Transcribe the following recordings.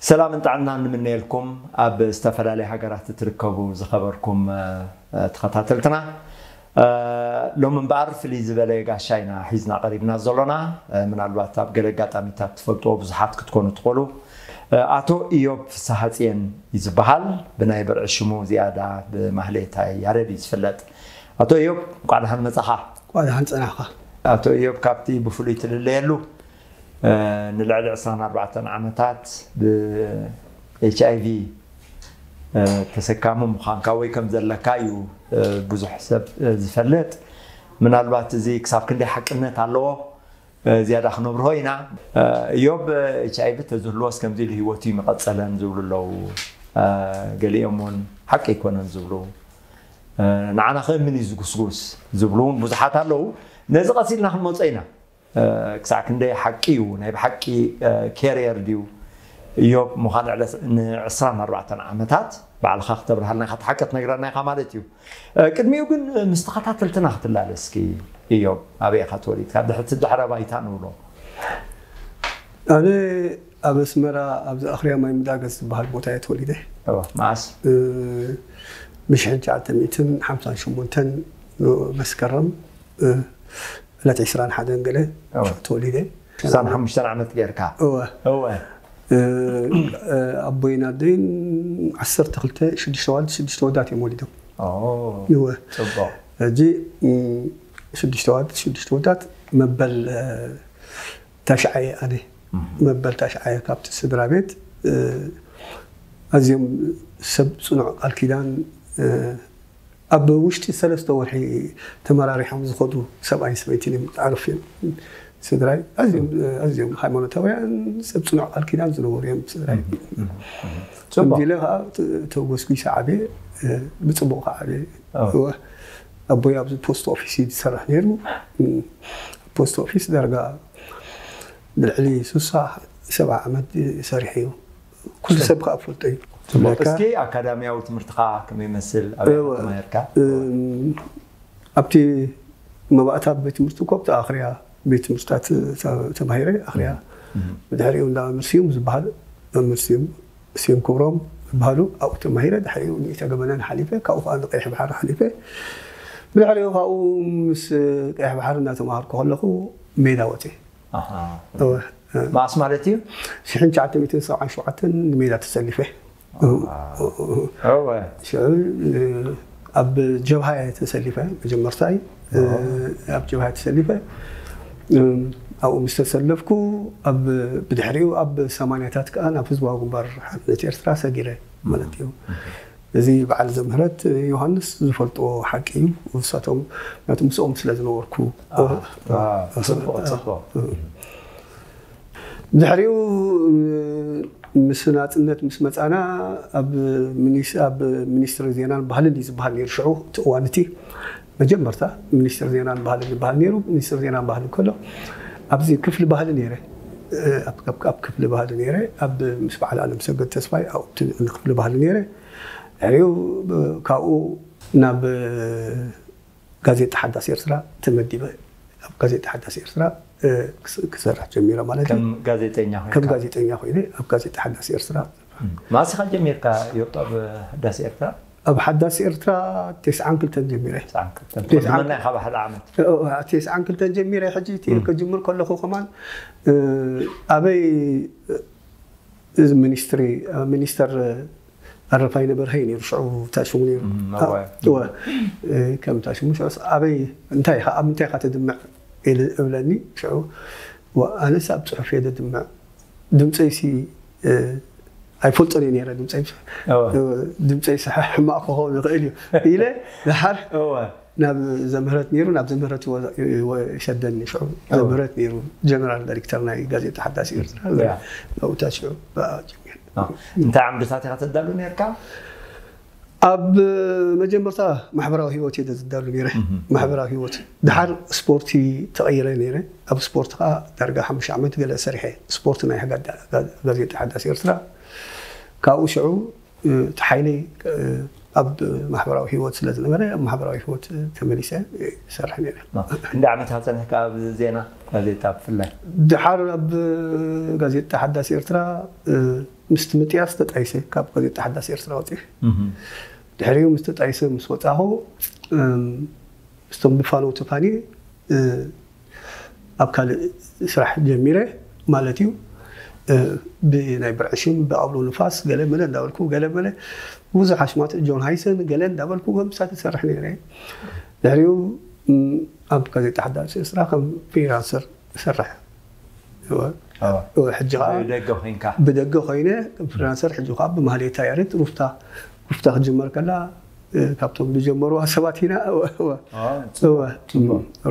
ሰላምን ጥዕናን ንምነየልኩም ኣብ ዝተፈላለያ ሃገራት እትርከቡ ዝኸበርኩም ተኸታተልትና። ሎሚ እምበኣር ፍልይ ዝበለ ጋሻ ኢና ሒዝና ቀሪብና ዘሎና። ምናልባት ኣብ ገለ ኣጋጣሚታት ትፈልጥዎ ብዙሓት ክትኮኑ ትኽእሉ። ኣቶ ኢዮብ ፍስሃጽየን እዩ ዝበሃል። ብናይ ብርዒ ሽሙ ዝያዳ ብማህሌታይ ያሬድ እዩ ዝፍለጥ። ኣቶ ኢዮብ፣ እንኳዕ ደሓን መጻኻ። እንኳዕ ደሓን ጸናሕካ። ኣቶ ኢዮብ፣ ካብቲ ብፍሉይ ትልለየሉ ንልዕሊ ዕስራን ኣርባዕተን ዓመታት ብ-ኤች ኣይ ቪ ተሰካሚ ምዃንካ ወይ ከም ዘለካ እዩ ብዙሕ ሰብ ዝፈልጥ። ምናልባት እዚ ክሳብ ክንደይ ሓቅነት ኣለዎ ዝያዳ ክነብርሆ ኢና። እዮብ ኤች ኣይ ቪ ተዝህልዎስ ከምዚ ኢሉ ህይወቱ ይምቐጸለን ዝብሉ ኣለዉ። ገሊኦም እውን ሓቂ ኣይኮነን ዝብሉ፣ ንዓና ክእምን እዩ ዝጉስጉስ ዝብሉ እውን ብዙሓት ኣለዉ። ነዚ ቀስ ኢልና ክንመጾ ኢና። ክሳዕ ክንደይ ሓቂ እዩ፣ ናይ ብሓቂ ኬርየር ድዩ እዮብ ምዃን ንዕስራን ኣርባዕተን ዓመታት ባዕልኻ ክተብርሃልና ኢኻ፣ እቲ ሓቂ ክትነግረና ኢኻ ማለት እዩ። ቅድሚኡ ግን ምስ ተኸታተልትና ክትላለ እስኪ። እዮብ፣ ኣበይ ኢኻ ተወሊድካ? ድሕቲ ድሕረ ባይታ ንብሎ። ኣነ ኣብ ኣስመራ ኣብዚ ኣኽርያ ማይ ምዳገ ዝበሃል ቦታ እየ ተወሊደ። እወ፣ መዓስ? ብ-ሽሕን ትሽዓተ ሚእትን ሓምሳን ሸሞንተን መስከረም ዕለት ዕስራን ሓደን ገለ ተወሊደ። ዕስራን ሓሙሽተን ዓመት ጌርካ? እወ። እወ። ኣቦይን ኣደይን ዓሰርተ ክልተ፣ ሽዱሽተ ኣዋልድ ሽዱሽተ ኣወዳት እዮም ወሊዶም። እወ። ጽቡቕ። ሕጂ ሽዱሽተ ኣዋልድ ሽዱሽተ ኣወዳት መበል ታሽዓየ ኣነ። መበል ታሽዓየ ካብቲ ስድራ ቤት። ኣዝዮም ሰብ ጽኑዕ ቃል ኪዳን፣ ኣብ ውሽጢ ሰለስተ ወርሒ ተመራሪሖም ዝኸዱ ሰብኣይን ሰበይትን እዮም። ኣረፍ እዮም። ስድራይ ኣዝዮም፣ ኣዝዮም ሃይማኖታውያን፣ ሰብ ጽኑዕ ቃል ኪዳን ዝነበሩ እዮም ስድራይ። ጽቡቕ። ከምዚ ኢለ ከዓ ተ-፣ ተጎስጒሰ ዓብየ፣ ብጽቡቕ ከዓ ዓብየ። እወ። ኣቦይ ኣብዚ ፖስት ኦፊስ እዩ ዝሰርሕ ነይሩ። ፖስት ኦፊስ ዳርጋ ልዕሊ ስሳ ሰብዓ ዓመት ሰሪሑ እዩ። ኩሉ ሰብ ከዓ ፈልጦ እዩ። ጽቡቕ። ዝብለካ። እስኪ ኣካዳሚያዊ ትምህርትኻ ከመይ ይመስል? ኣበይ እወ። ተማሂርካ? እም፣ ኣብቲ መባእታ ቤት ትምህርቲ እኮ ኣብቲ ኣኽርያ ቤት ትምህርትታት ተ-፣ ተማሂረ፣ ኣኽርያ። እም። ብድሕሪኡ እንዳ መምህር ስዩም ዝበሃል፣ መምህር ስዩም፣ ስዩም ክብሮም ዝበሃሉ ኣብኡ ተማሂረ። ድሕሪኡ ንእተ ገመናን ሓሊፈ፣ ካብኡ ከዓ ንቀይሕ ባሕሪ ሓሊፈ። ብድሕሪኡ ካብኡ ምስ ቀይሕ ባሕሪ እናተማሃርኩ ከለኹ ሜዳ ወፅየ። ኣሃ። እወ። መዓስ ማለት እዩ? ሽሕን ትሽዓተ ሚእትን ሰብዓን ሸውዓተን ንሜዳ ተሰሊፈ። እወ። ሽዑ፣ እ፣ ኣብ ጀብሃ እየ ተሰሊፈ፣ መጀመርታይ፣ እ፣ ኣብ ጀብሃ እየ ተሰሊፈ። እ፣ ኣብኡ ምስ ተሰለፍኩ፣ ኣብ፣ ብድሕሪኡ ኣብ ሰማንያታት ከኣ ናብ ህዝባዊ ግንባር ሓርነት ኤርትራ ሰጊረ ማለት እዩ። እዚ በዓል ዘምህረት ዮሃንስ ዝፈልጥዎ ሓቂ እዩ። ንሳቶም፣ ምክንያቱ ምስኦም ስለ ዝነበርኩ። አ፣ አ፣ ጽቡቕ፣ ጽቡቕ። ድሕሪኡ፣ ምስ ናጽነት ምስ መጻና፣ ኣብ ሚኒስ-፣ ኣብ ሚኒስትሪ ዜናን ባህልን እዩ ዝበሃል ነይሩ። ሽዑ እቲ እዋን እቲ መጀመርታ ሚኒስትሪ ዜናን ባህልን ዝበሃል ነይሩ። ሚኒስትሪ ዜናን ባህልን ከሎ፣ ኣብዚ ክፍሊ ባህሊ ነይረ። ኣብ፣ ኣብ፣ ኣብ ክፍሊ ባህሊ ነይረ። ኣብ፣ ምስ በዓል ኣለምሰገድ ተስፋይ ኣብኡ ክፍሊ ባህሊ ነይረ። ድሕሪኡ፣ ካብኡ ናብ ጋዜጣ ሓዳስ ኤርትራ ተመዲበ። ኣብ ጋዜጣ ሓዳስ ኤርትራ፣ እ፣ ክስ-፣ ክሰርሕ ጀሚረ ማለት እዩ። ከም ጋዜጠኛ ኮይንካ? ከም ጋዜጠኛ ኮይነ ኣብ ጋዜጣ ሓዳስ ኤርትራ። እም። መዓስ ኢኻ ጀሚርካ፣ ዮብ፣ ኣብ ሓዳስ ኤርትራ? ኣብ ሓዳስ ኤርትራ ተስዓን ክልተን ጀሚረ። ተስዓን ክልተን። ተስዓን፣ ትቕድመና ኢኻ ብሓደ ዓመት። እ፣ እ፣ ተስዓን ክልተን ጀሚረ። ሕጂ እቲ እም። ክጅምር ከለኹ ከማን፣ እ፣ ኣበይ፣ እ፣ እዚ ሚኒስትሪ፣ እ፣ ሚኒስተር ኣረፋይነ በርሀ እዩ ነይሩ ሽዑ፣ እታ ሽሙ ነይሩ። እም፣ አ-፣ እወ። እወ። እ፣ ከም እታ ሽሙ ሽዑስ ኣበይ፣ እንታይ ኢኻ፣ ኣብ ምንታይ ኢኻ ተድምዕ? ኢሉ እብለኒ። ሽዑ፣ ዋ፣ ኣነስ ኣብ ጽሑፍ እየ ዘድምዕ። ድምጸይሲ፣ እ፣ ኣይፈልጦን እየ ነይረ፣ ድምጸይ፣ እወ። እ፣ ድምጸይሲ ሕማቕ ክኸውን ይኽእል እዩ ኢለ፣ ደሓር እወ። ናብ ዘምህረት ነይሩ፣ ናብ ዘምህረት ይወ-፣ ይወ-፣ ይሰደኒ። ሽዑ እወ። ዘምህረት ነይሩ፣ ጀነራል ዳይሬክተር ናይ ጋዜጣ ሓዳስ ኤርትራ። ያ። ናብኡ ሽዑ ብኣ ጀሚረ። አ፣ እንታይ ዓምድታት ኢኻ ተዳሉ ነይርካ? ኣብ መጀመርታ ማሕበራዊ ህይወት እየ ዘዳሉ ነይረ። እህ። ማሕበራዊ ህይወት። ድሓር ስፖርቲ ተቐይረ ነይረ። ኣብ ስፖርት ከዓ ዳርጋ ሓሙሽተ ዓመት ገለ ሰሪሐ። ስፖርት ናይ ጋዳ-፣ ጋዜጣ ሓዳስ ኤርትራ። ካብኡ ሽዑ፣ እ፣ እቲ ሓይለይ፣ እ፣ ኣብ ማሕበራዊ ህይወት ስለ ዝነበረ፣ ኣብ ማሕበራዊ ህይወት ተመሊሰ ይሰርሕ ነይረ። አ፣ ክንደይ ዓመት ኢኻ ጸኒሕካ ኣብ ዜና ጋዜጣ ብፍላይ? ድሓር ኣብ ጋዜጣ ሓዳስ ኤርትራ፣ እ፣ ምስቲ ምጥያስ ተጣይሰ ካብ ጋዜጣ ሓዳስ ኤርትራ ወፂኡ። ድሕሪኡ ምስ ተጣይሰ ምስ ወፃኹ ምስቶም ብፋኖ ተፋኒ ኣብ ካልእ ስራሕ ጀሚረ ማለት እዩ። ብናይ ብርዕሽም ብኣውሎ ንፋስ ገለ መለ እንዳበልኩ ገለ መለ ብዙሕ ኣሽማት ጆን ሃይሰን ገለ እንዳበልኩ ከምሳ ትሰርሕ ነይረ። ድሕሪኡ ኣብ ጋዜጣ ሓዳስ ኤርትራ ከም ፍሪላንሰር እሰርሕ። ሕጂ ከዓ ደገ ኮይንካ ብደገ ኮይነ ፍሪላንሰር ሕጂ ከዓ ብማህሌታ ያሬድ ሩፍታ ሩፍታ ክጅመር ከላ ካብቶም ዝጀመሩ ሰባት ኢና።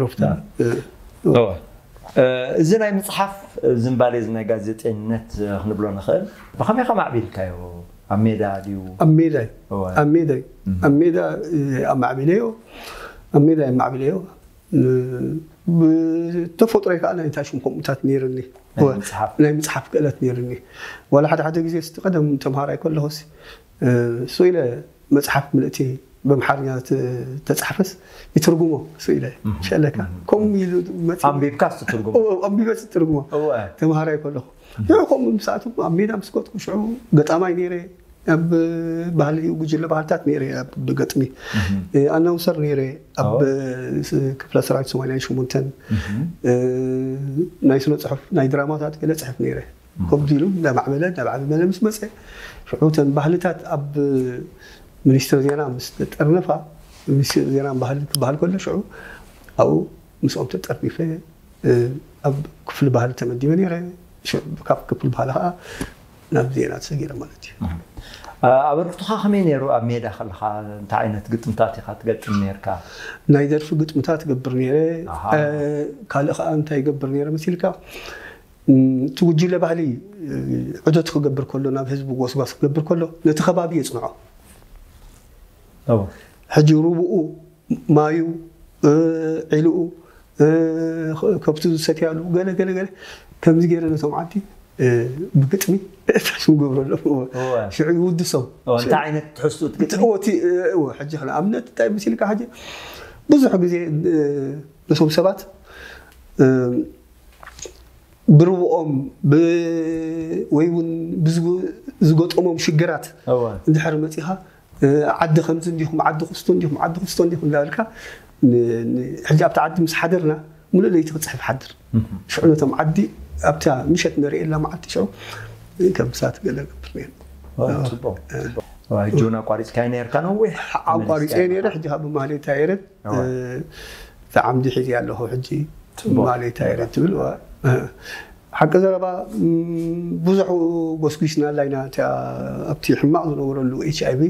ሩፍታ እዚ ናይ ምፅሓፍ ዝንባሌ እዚ ናይ ጋዜጠኝነት ክንብሎ ንኽእል ብኸመይ ከ ማዕቢልካዮ? ኣብ ሜዳ ድዩ? ኣብ ሜዳ ኣብ ሜዳ ኣብ ሜዳ ኣማዕቢለዮ ኣብ ሜዳ ኣማዕቢለዮ። ብተፈጥሮይ ከዓ ናይ እንታይ ሽም ከምኡታት ነይርኒ ናይ ምፅሓፍ ክእለት ነይርኒ። ዋላ ሓደ ሓደ ግዜ ስቲ ቀደም ተምሃራይ ከለኹስ እሱ ኢለ መፅሓፍ ምልእቲ ብኣምሓርኛ ተፃሕፈስ ይትርጉሞ እሱ ኢለ ሸለካ ከምኡ ኢሉ ኣንቢብካ ስትትርጉሞ ኣንቢበ ትርጉሞ ተምሃራይ ከለኹ ከምኡ ምስኣቶም ኣብ ሜዳ ምስ ገጥኩ ሽዑ ገጣማይ ነይረ ኣብ ባህሊ ጉጅለ ባህልታት ነይረ ኣብ ብገጥሚ ኣናውንሰር ነይረ ኣብ ክፍለ ሰራዊት ሰማንያን ሸሞንተን ናይ ስነ ፅሑፍ ናይ ድራማታት ገለ ፅሕፍ ነይረ ከምዚ ኢሉ እንዳማዕበለ እንዳማዕበለ ምስ መፀ ሽዑ ተን ባህልታት ኣብ ሚኒስትሪ ዜና ምስ ተጠርነፋ ሚኒስትሪ ዜና ባህሊ ክበሃል ከሎ ሽዑ ኣብኡ ምስኦም ተጠርኒፈ ኣብ ክፍሊ ባህሊ ተመዲበ ነይረ። ካብ ክፍሊ ባህሊ ከዓ ናብ ዜና ተሰጊረ ማለት እዩ። ኣበርክቶኻ ከመይ ነይሩ? ኣብ ሜዳ ከለኻ እንታይ ዓይነት ግጥምታት ኢኻ ትገጥም ነርካ? ናይ ደርፊ ግጥምታት ገብር ነይረ። ካልእ ከዓ እንታይ ይገብር ነይረ መሲልካ? እቲ ጉጅለ ባህሊ ዕደት ክገብር ከሎ ናብ ህዝቢ ጎስጓስ ክገብር ከሎ ነቲ ከባቢ የፅንዖ። ሕጂ ሩብኡ ማዩ ዒልኡ ከብቱ ዝሰትያሉ ገለ ገለ ገለ ከምዚ ገይረ ነቶም ዓዲ ብግጥሚ ታሽሙ ገብረሎም ሽዑ ይውድሶም። እንታይ ዓይነት ትሕዝቱ ትግጥሚ? ሕጂ ንኣብነት እንታይ መሲልካ ሕጂ ብዙሕ ግዜ ነቶም ሰባት ብርብኦም ወይ እውን ዝገጠሞም ሽግራት እንድሕር መፂኻ ዓዲ ከምዚ እንዲኹም ዓዲ ክስቶ እንዲኹም ዓዲ ክስቶ እንዲኹም እንዳበልካ ሕጂ ኣብቲ ዓዲ ምስ ሓደርና ሙሉእ ለይቲ ክፅሕፍ ሓድር ሽዑ ነቶም ዓዲ ኣብታ ምሸት ነርእየላ መዓልቲ ሽዑ ከምሳት ገለ ገብር ነይሩ። ሕጂ እውን ኣቋሪፅካዮ ነርካ ነዊሕ ኣቋሪፀ ነይረ ሕጂ ካብ ማህሌታ የረድ እቲ ዓምዲ ሒዘ ኣለኹ ሕጂ ማህሌታ የረድ ትብል ሓቂ ዘረባ ብዙሕ ጎስጒስናላ ኢና ኣብቲ ሕማቕ ዝነበረሉ ኤች ኣይቪ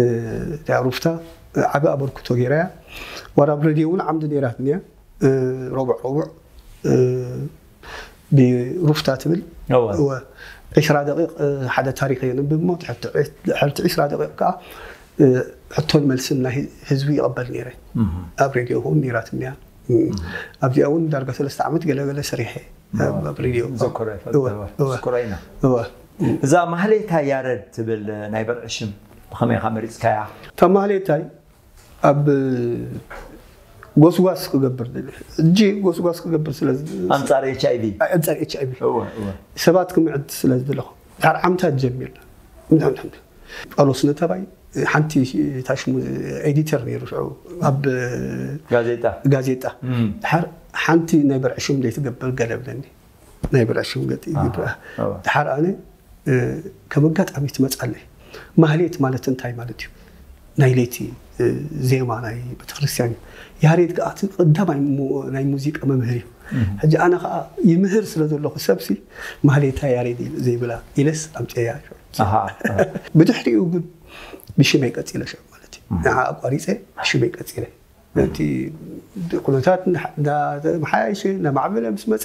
እቲኣ ሩፍታ ዓቢ ኣበርክቶ ገይራ እያ ዋላ ኣብ ሬድዮ እውን ዓምዲ ነይራትኒ እያ ረቡዕ ረቡዕ ብሩፍታ ትብል ዕስራ ደቂቕ ሓደ ታሪክ የንብብ እሞ ሕቲ ዕስራ ደቂቕ ከዓ ሕቶን መልስን ናይ ህዝቢ ይቐበል ነይረ ኣብ ሬድዮ እውን ነይራትኒ እያ ኣብዚኣ እውን ዳርጋ ሰለስተ ዓመት ገለገለ ሰሪሐ ኣብ ሬድዮ ዘኮረ ይፈልጥ ዘኮረ ኢና እዛ ማህሌታ ያረድ ትብል ናይ በርዒ ሽም ብኸመይ ኢኻ መሪፅካያ? እታ ማህሌታይ ኣብ ጎስጓስ ክገብር ሕጂ ጎስጓስ ክገብር ስለ ኣንፃር ኤች ኣይቪ ኣንፃር ኤች ኣይቪ ሰባት ክምዕድ ስለ ዝደለኹ ድሓር ዓምታት ጀሚርና ጳውሎስ ነተባይ ሓንቲ ታሽሙ ኤዲተር ነይሩ ሽዑ ኣብ ጋዜጣ ጋዜጣ ድሓር ሓንቲ ናይ በርዒ ሽም ዘይትገብር ገለ ብለኒ ናይ በርዒ ሽም ገጢ ይብራ ድሓር ኣነ ከም ኣጋጣሚ ትመፃለይ ማህሌት ማለት እንታይ ማለት እዩ ናይ ለይቲ ዜማ ናይ ቤተክርስትያን እዩ ያሬድ ከዓ እቲ ቀዳማይ ናይ ሙዚቃ መምህር እዩ ሕጂ ኣነ ከዓ ይምህር ስለ ዘለኹ ሰብሲ ማህሌታ ያሬድ ዘይብላ ኢለስ ኣምፅያ ብድሕሪኡ ግን ብሽመይ ቀፂለ ሽዑ ማለት እዩ ንዓ ኣቋሪፀ ብሽመይ ቀፂለ ነቲ ኩነታት መሓያየሸ እናማዕበለ ምስ መፀ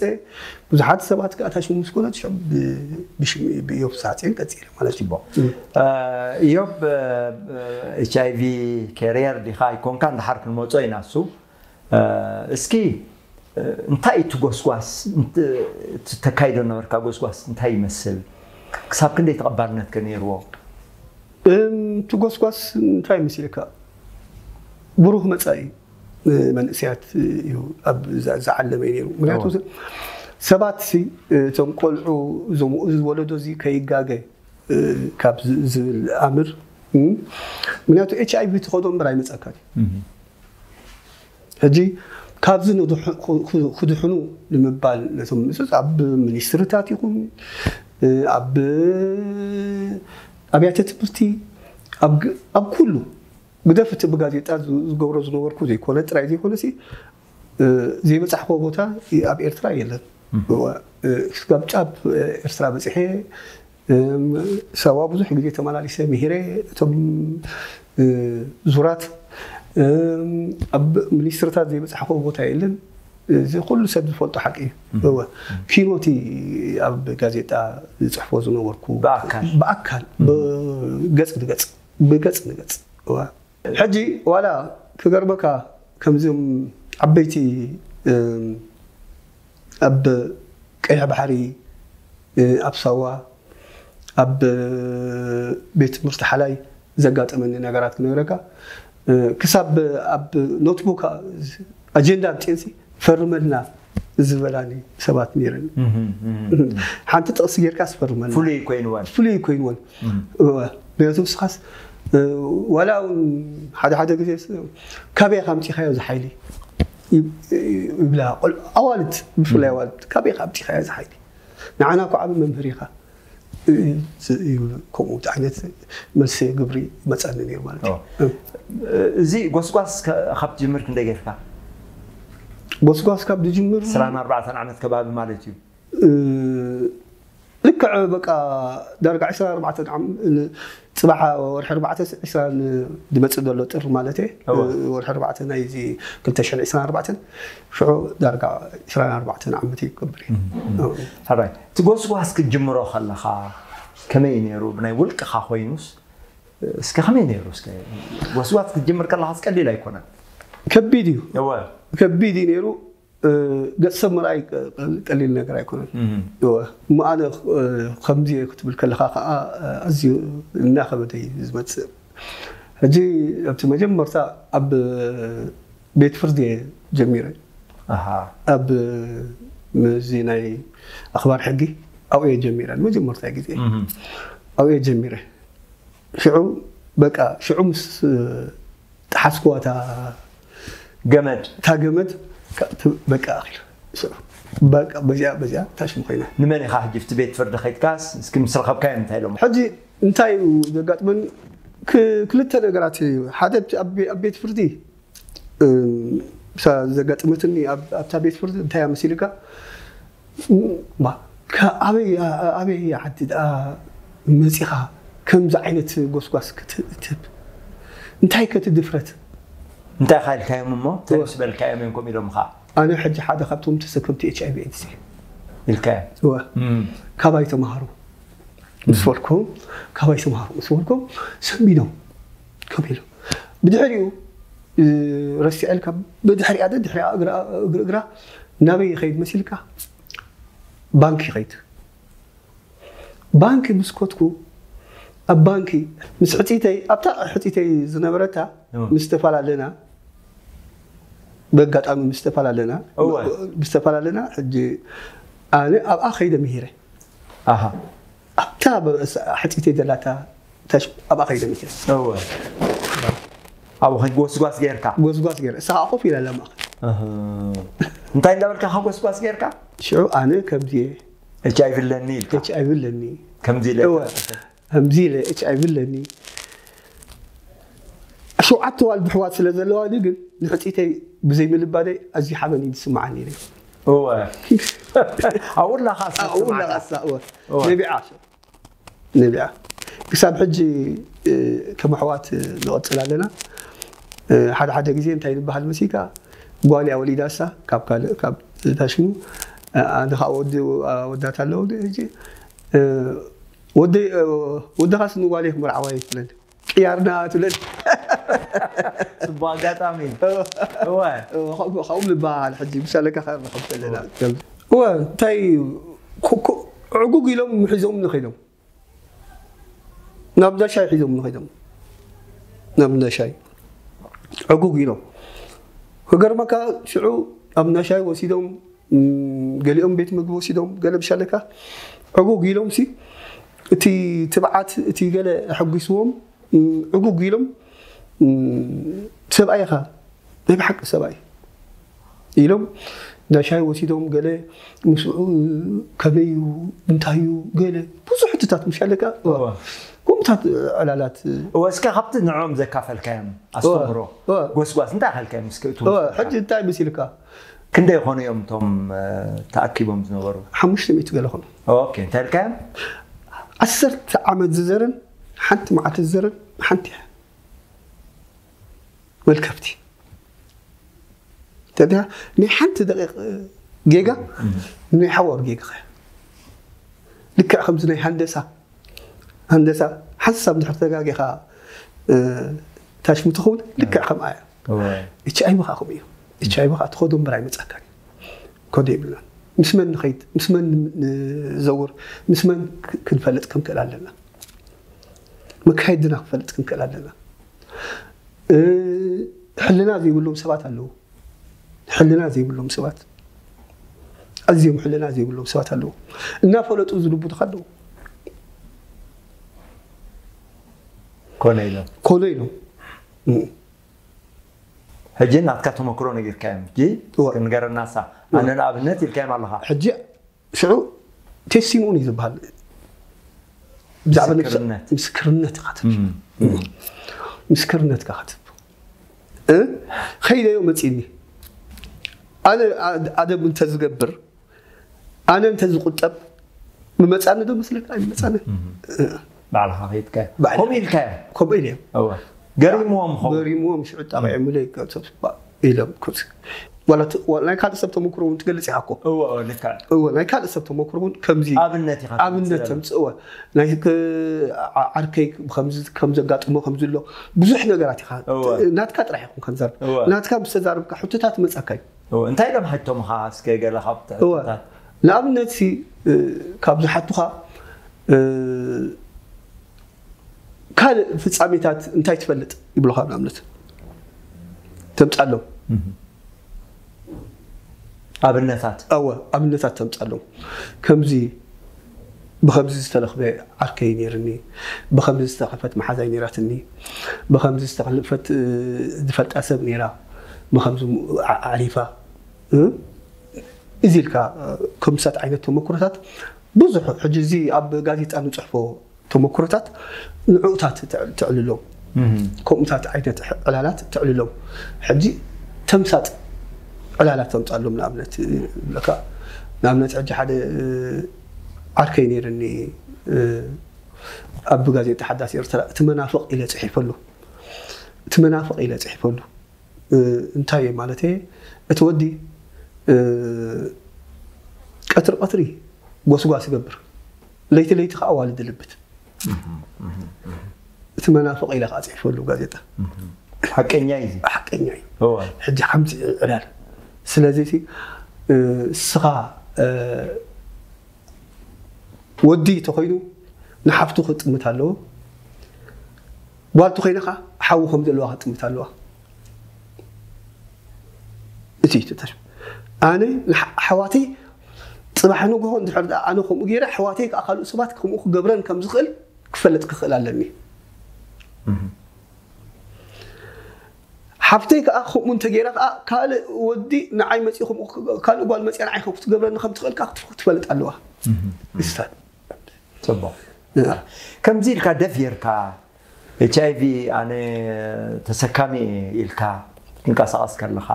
ብዙሓት ሰባት ከዓ ታሽሙ ምስ ኮነ ብሽም ብዮብ ሳፅን ቀፂለ ማለት እዩ ኢዮብ ኤች ኣይቪ ካሪየር ዲኻ ኣይኮንካ እንድሓር ክንመፆ ኢና እሱ እስኪ እንታይ እዩ ትጎስጓስ ተካይዶ ነበርካ ጎስጓስ እንታይ ይመስል ክሳብ ክንደይ ተቐባልነት ከ ነይርዎ እቲ ጎስጓስ እንታይ መሲልካ ብሩህ መፃኢ መንእሰያት እዩ ዝዓለመ ነይሩ ምክንያቱ ሰባት ሲ እቶም ቆልዑ እዞም እዚ ወለዶ እዚ ከይጋገ ካብ ዝብል ኣምር ምክንያቱ ኤች ኣይ ቪ ትኸዶ እምበር ኣይመፀካን እዩ። ሕጂ ካብዚ ክድሕኑ ንምባል ነቶም ምስስ ኣብ ሚኒስትርታት ይኹን ኣብ ኣብያተ ትምህርቲ ኣብ ኩሉ ግደፍ እቲ ብጋዜጣ ዝገብሮ ዝነበርኩ ዘይኮነ ጥራይ ዘይኮነ ሲ ዘይበፃሕኮ ቦታ ኣብ ኤርትራ የለን። ስጋብ ጫፍ ኤርትራ በፂሐ ሳዋ ብዙሕ ግዜ ተመላሊሰ ምሂረ እቶም ዙራት ኣብ ሚኒስትርታት ዘይበፃሕኮ ቦታ የለን። እዚ ኩሉ ሰብ ዝፈልጦ ሓቂ እዩ። ኪኖቲ ኣብ ጋዜጣ ዝፅሕፎ ዝነበርኩ ብኣካል ገፅ ንገፅ ብገፅ ንገፅ ሕጂ ዋላ ክገርመካ ከምዚም ዓበይቲ ኣብ ቀይሕ ባሕሪ ኣብ ሳዋ ኣብ ቤት ትምህርቲ ሓላይ ዘጋጠመኒ ነገራት ክነግረካ ክሳብ ኣብ ኖትቡክ ኣጀንዳ ኣምፅኤንሲ ፈርመልና ዝበላኒ ሰባት ነይረን። ሓንቲ ጥቕሲ ጌርካ ስፈርመልና ፍሉይ ኮይንወን ፍሉይ ኮይንወን ምክንያቱ ንስኻስ ዋላ እውን ሓደ ሓደ ግዜ ካበይ ካምፂኻዮ እዚ ሓይሊ ይብላ ኣዋልድ ብፍላይ ኣዋልድ ካበይ ካምፂኻዮ እዚ ሓይሊ ንዓና እኮ ዓብ መምህር ኢኻ ይብሉ ከምኡ ዓይነት መልሲ ግብሪ መፃኒ ነይሩ ማለት እዩ። እዚ ጎስጓስ ካብ ትጅምር ክንደይ ጌርካ? ጎስጓስ ካብ ዝጅምር ዕስራን ኣርባዕተን ዓመት ከባቢ ማለት እዩ። ልክዕ በቃ ዳርጋ ዕስራን ኣርባዕተን ዓም- ጽባሕ ወርሒ ኣርባዕተ ዕስራን ዝመጽእ ዘሎ ጥር ማለት እየ። እወ። ወርሒ ኣርባዕተ ናይዚ ክልተ ሽሕን ዕስራን ኣርባዕተን ሽዑ ዳርጋ ዕስራን ኣርባዕተን ዓመት ይገብር እየ። እም፣ እም። እወ። ሕራይ እቲ ጎስጓስ ክትጅምሮ ከለኻ ከመይ እዩ ነይሩ? ብናይ ውልቅኻ ኮይኑስ እስከ ከመይ ነይሩ? እስከ ጎስጓስ ክትጅምር ከለኻስ ቀሊል ኣይኮነን። ከቢድ እዩ። እወ። ከቢድ እዩ ነይሩ። ገጽ ሰብ ምርኣይ ቀሊል ነገር ኣይኮነን። እወ፣ እሞ ኣነ ከምዚ ክትብል ከለኻ ከዓ ኣዝዩ እናኸበደ እዩ ዝመጽእ። ሕጂ ኣብቲ መጀመርታ ኣብ ቤት ፍርዲ እየ ጀሚረ። ኣሃ። ኣብ ምዚ ናይ ኣኽባር ሕጊ ኣብኡ እየ ጀሚረ ንመጀመርታ ግዜ። ኣብኡ እየ ጀሚረ። ሽዑ በቃ ሽዑ ምስ ጠሓስክዋ እታ ገመድ እታ ገመድ በቃ ኣኺሉ በቃ በዚኣ በዚኣ ታሽሙ ኮይና ንመን ኢኻ ሕጂ ብቲ ቤት ፍርዲ ከይድካስ እስኪ ምስ ረኸብካዮም እንታይ ኢሎም ሕጂ እንታይ እዩ ዘጋጥመኒ ክልተ ነገራት እዩ ሓደ ኣብ ቤት ፍርዲ እሳ ዘጋጥመትኒ ኣብታ ቤት ፍርዲ እንታይ እያ መሲልካ ኣበይ ዓዲ ደኣ መፂኻ ከምዚ ዓይነት ጎስጓስ ክትህብ እንታይ ከቲ ድፍረት እንታይ ኢኻ ኢልካዮም እሞ እንታይ ምስ በልካዮም እዮም ከምኡ ኢሎም ኻ ኣነ ሕጂ ሓደ ካብቶም ተሰከምቲ ኤች ኣይቪ ኤድስ እየ ኢልካዮም እወ ካባይ ተምሃሩ ምስ በልኩም ካባይ ተምሃሩ ምስ በልኩም ሰንቢዶም ከም ኢሎም ብድሕሪኡ ረሲዐልካ ብድሕሪኣ ድሕሪኣ እግራ እግራ ናበይ ይኸይድ መሲልካ ባንክ ይኸይድ ባንክ ምስ ኮትኩ ኣብ ባንክ ምስ ሕፅይተይ ኣብታ ሕፅይተይ ዝነበረታ ምስ ተፈላለና በጋጣሚ ምስ ተፈላለና ምስ ተፈላለና ሕጂ ኣነ ኣብኣ ከይደ ምሂረ ኣብታ ሕፅይተይ ዘላታ ኣብኣ ከይደ ምሂረ ኣብኡ ከ ጎስጓስ ጌርካ ጎስጓስ ጌረ እሳ ከዓ ኮፍ ኢላ ኣላ ማእኸል እንታይ እንዳበልካ ከ ጎስጓስ ጌርካ ሽዑ ኣነ ከምዚ እየ ኤች ኣይቪ ኣለኒ ኢልካ ኤች ኣይቪ ኣለኒ ከምዚ ኢለ እወ ከምዚ ኢለ ኤች ኣይቪ ኣለኒ ሸውዓተ ዋልድ ኣሕዋት ስለ ዘለዋኒ ግን ንሕፅይተይ ብዘይ ምልባደይ ኣዝዩ ሓበን እዩ ዝስምዓኒ ነይሩ እወ ኣብኡ ኣለኻ ኣብኡ ኣለኻ ነቢዓ ነቢዓ ክሳብ ሕጂ ከም ኣሕዋት ንቐፅል ኣለና ሓደ ሓደ ግዜ እንታይ ዝበሃል መሲካ ጓል እያ ወሊዳ እሳ ካብ ካልእ ካብ ታሽሙ ኣነ ከዓ ወዲ ኣወዳት ኣለዉ ሕጂ ወደይ ወድኻስ ንጓል እየ ክምርዓዋ እየ ትብለኒ ቅያርና ትብለኒ ፅቡቅ ኣጋጣሚ እወ ካብኡ ንበሃል ሕጂ ምሳለካ ከረኸብ ከለና እወ እንታይ ዕጉግ ኢሎም ሒዞም ንኸይዶም ናብ እንዳሻይ ሒዞም ንኸይዶም ናብ እንዳሻይ ዕጉግ ኢሎም ክገርመካ ሽዑ ኣብ እንዳሻይ ወሲዶም ገሊኦም ቤት ምግቢ ወሲዶም ገለ ብሻለካ ዕጉግ ኢሎም ሲ እቲ ትብዓት እቲ ገለ ኣሐጒስዎም ዕጉግ ኢሎም ሰብኣይ ኢኻ ናይ ብሓቂ ሰብኣይ ኢሎም ናይ ሻሂ ወሲዶም ገለ ምስኡ ከመይ እዩ እንታይ እዩ ገለ ብዙሕ ሕትታት ምሻለካ ከምታት ዕላላት እወ እስከ ካብቲ ንዕኦም ዘካፈልካዮም ኣስተምህሮ ጎስጓስ እንታይ ኣኸልካዮም እስከ እቱ ሕጂ እንታይ መሲልካ ክንደይ ይኾኑ እዮም እቶም ተኣኪቦም ዝነበሩ ሓሙሽተ ሚእቲ ገለ ኾኑ ኦኬ እንታይ ኢልካዮም ዓሰርተ ዓመት ዝዘርን ሓንቲ መዓልቲ ዝዘርን ሓንቲ እያ መልከፍቲ ተዳ ናይ ሓንቲ ደቂቕ ጌጋ ናይ ሓወር ጌጋ ልክዕ ከምዚ ናይ ሃንደሳ ሃንደሳ ሓንሳብ ድሕር ተጋጊኻ ታሽሙ ትኸውን ልክዕ ከምኣ እያ ኤች ኣይ ቪ ከዓ ከምኡ እዩ ኤች ኣይ ቪ ከዓ ትኸዶ እምበር ኣይመፀካን ከዶ የብልናን ምስ መን ንኸይድ ምስ መን ንዘውር ምስ መን ክንፈልጥ ክንክእል ኣለና መካየድና ክንፈልጥ ክንክእል ኣለና ሕልና ዘይብሎም ሰባት ኣለዉ ሕልና ዘይብሎም ሰባት ኣዝዮም ሕልና ዘይብሎም ሰባት ኣለዉ እናፈለጡ ዝልቡትካ ኣለዉ ኮነ ኢሎም ኮነ ኢሎም ሕጂ ናትካ ተመክሮ ነጊርካዮም ሕጂ ክንገረናሳ ኣነ ንኣብነት ኢልካዮም ኣለኻ ሕጂ ሽዑ ቴስቲሞኒ ዝበሃል ብዛዕባ ምስክርነት ኢኻ ትብል ምስክርነትካ ክትብ ኸይደዮ መፂኒ ኣነ ኣደብ እንተዝገብር ኣነ እንተዝቁጠብ ምመፃኒ ዶ መስለካ ኣይመፃኒ ባዕልኻ ከይድካ ከምኡ ኢልካዮ ከምኡ ኢለ እወ ገሪምዎም ኸው ገሪምዎም ሽዑ ጣቂዖምለይ ኢሎም ናይ ካልእ ሰብ ተመክሮ እውን ትገልፅ ኢኻ እኮ እወ እወ ልካ እወ ናይ ካልእ ሰብ ተመክሮ እውን ከምዚ ኣብነት ኢኻ ኣብነት ተምፅእ እወ ናይ ዓርከይ ከም ዘጋጥሞ ከም ዝሎ ብዙሕ ነገራት ኢኻ ናትካ ጥራሕ ኢኹም ከንዘር ናትካ ምስ ተዛርብካ ሕቶታት መፀካ እዩ እንታይ ኢሎም ሓቶምኻ እስከ ገለ ካብ ትሕቶታት ንኣብነት ሲ ካብ ዝሓቱኻ ካልእ ፍጻሜታት እንታይ ትፈልጥ ይብሉኻ ንኣብነት ተምጻሎም ኣብነታት ኣወ ኣብነታት ተምጻሎም ከምዚ ብኸምዚ ዝተለኽበ ዓርከይ ነይርኒ ብኸምዚ ዝተኸልፈት መሓዛይ ነይራትኒ ብኸምዚ ዝተኸልፈት ዝፈልጣ ሰብ ነይራ ብኸምዚ ዓሪፋ እዚ ኢልካ ከምሳት ዓይነት ተመክሮታት ብዙሕ ሕጂ እዚ ኣብ ጋዜጣ ንፅሕፎ ተመክሮታት ንዕኡታት ተዕልሎም ከምኡታት ዓይነት ዕላላት ተዕልሎም ሕጂ ተምሳጥ ዕላላት ተምፃሎም ንኣብነት ብለካ ንኣብነት ሕጂ ሓደ ዓርከይ ነይርኒ ኣብ ጋዜጣ ሓዳስ ኤርትራ እቲ መናፍቕ ኢለ ፅሒፈሉ እቲ መናፍቕ ኢለ ፅሒፈሉ እንታይ ማለት እቲ ወዲ ቀትሪ ቀትሪ ጎስጓስ ይገብር ለይቲ ለይቲ ከዓ ኣዋልድ ልብት እቲ መናፍቕ ኢለ ከዓ ፅሒፈሉ ጋዜጣ ሓቀኛ እዩ ሓቀኛ እዩ ሕጂ ሓምፂ ዕላል ስለዚ ስኻ ወዲ ተኮይኑ ንሓፍቱ ክጥምት ኣለዎ ጓል ተኮይና ከዓ ሓዊ ከም ዘለዋ ክጥምት ኣለዋ እቲ ተታሽ ኣነ ኣሕዋተይ ፅባሕ ንግሆ እንድሕር ኣነ ከምኡ ገይረ ኣሕዋተይ ከዓ ካልእ ሰባት ከምኡ ክገብረን ከም ዝኽእል ክፈልጥ ክኽእል ኣለኒ ሓፍተይ ከዓ ከምኡ እንተገይራ ከዓ ካልእ ወዲ ንዓይ መፂኡ ከምኡ ካልእ ጓል መፂኣ ንዓይ ከም ክትገብረኒ ከም ትኽእል ከዓ ክትፈልጥ ኣለዋ ስታት ፅቡቅ ከምዚ ኢልካ ደፊርካ ኤች ኣይ ቪ ኣነ ተሰካሚ ኢልካ ትንቀሳቐስ ከለኻ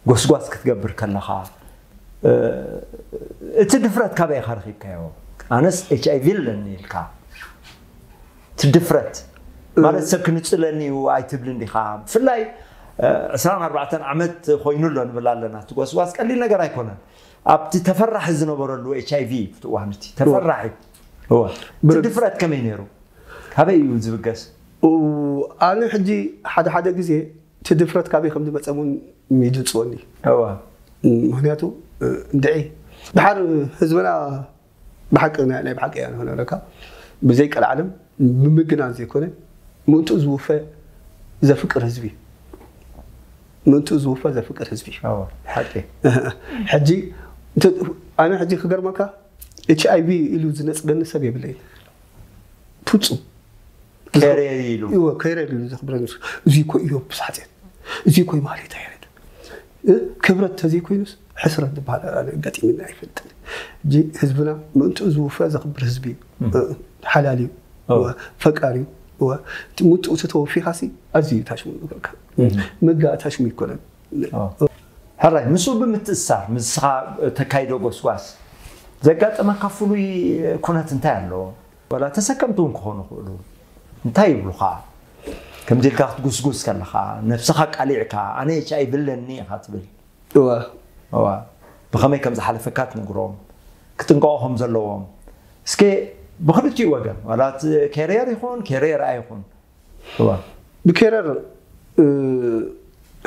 ጎስጓስ ክትገብር ከለኻ እቲ ድፍረት ካበይ ኢኻ ረኺብካዮ ኣነስ ኤች ኣይ ቪ ኣለኒ ኢልካ እቲ ድፍረት ማለት ሰብ ክንፅለኒ እዩ ኣይትብልን ዲኻ ብፍላይ ዕስራን ኣርባዕተን ዓመት ኮይኑ ኣሎ ንብል ኣለና እቲ ጎስጓስ ቀሊል ነገር ኣይኮነን ኣብቲ ተፈራሒ ዝነበረሉ ኤች ኣይ ቪ ኣብቲ እዋን እቲ ተፈራሒ እወ እቲ ድፍረት ከመይ ነይሩ ካበይ እዩ ዝብገስ ኣነ ሕጂ ሓደ ሓደ ግዜ እቲ ድፍረት ካበይ ከም ዝመፀ እውን ይድንፅወኒ እወ ምክንያቱ እንድዒ ድሓር ህዝብና ብሓቂ ናይ ብሓቂ እያ ንክነግረካ ብዘይ ቀልዓለም ብምግናን ዘይኮነ ምእንትኡ ዝውፈ ዘፍቅር ህዝቢ ምእንትኡ ዝውፈ ዘፍቅር ህዝቢ እዩ። ሓቂ ሕጂ ኣነ ሕጂ ክገርመካ፣ ኤች ኣይ ቪ ኢሉ ዝነፅገኒ ሰብ የብለይን። ፍፁም ከሬር ኢሉ እወ ከይረ ኢሉ ዘኽብረኒ። እዚ እኮ እዮብ ብሳዕፅን፣ እዚ እኮ ማለት ኣይረድ ክብረት ተዘይኮይኑስ ሕስረት ዝበሃል ኣጋጢምና ኣይፈልጥን። ሕጂ ህዝብና ምእንትኡ ዝውፈ ዘኽብር ህዝቢ እዩ። ሓላል እዩ፣ ፈቃር እዩ። ምእንትኡ ተተወፊኻሲ ኣዝዩ ታሽሙ ይብለካ። ምግጋእ ታሽሙ ይኮነን። ሕራይ ምስኡ ብምትእስሳር ምስኻ ተካይዶ ጎስጓስ ዘጋጠመካ ፍሉይ ኩነት እንታይ ኣለዎ? ዋላ ተሰከምቲ እውን ክኾኑ ይኽእሉ። እንታይ ይብሉኻ? ከምዚ ኢልካ ክትጉስጉስ ከለኻ ነብስኻ ቃሊዕካ ኣነ ኤች ኣይ ቪ ኣለኒ ኢኻ ትብል። እወ እዋ ብኸመይ ከም ዝሓለፈካ ትንግሮም፣ ክጥንቀቑ ከም ዘለዎም። እስከ ብክልቲኡ ወገን ዋላ እቲ ኬርየር ይኹን ኬርየር ኣይኹን እዋ ብኬረር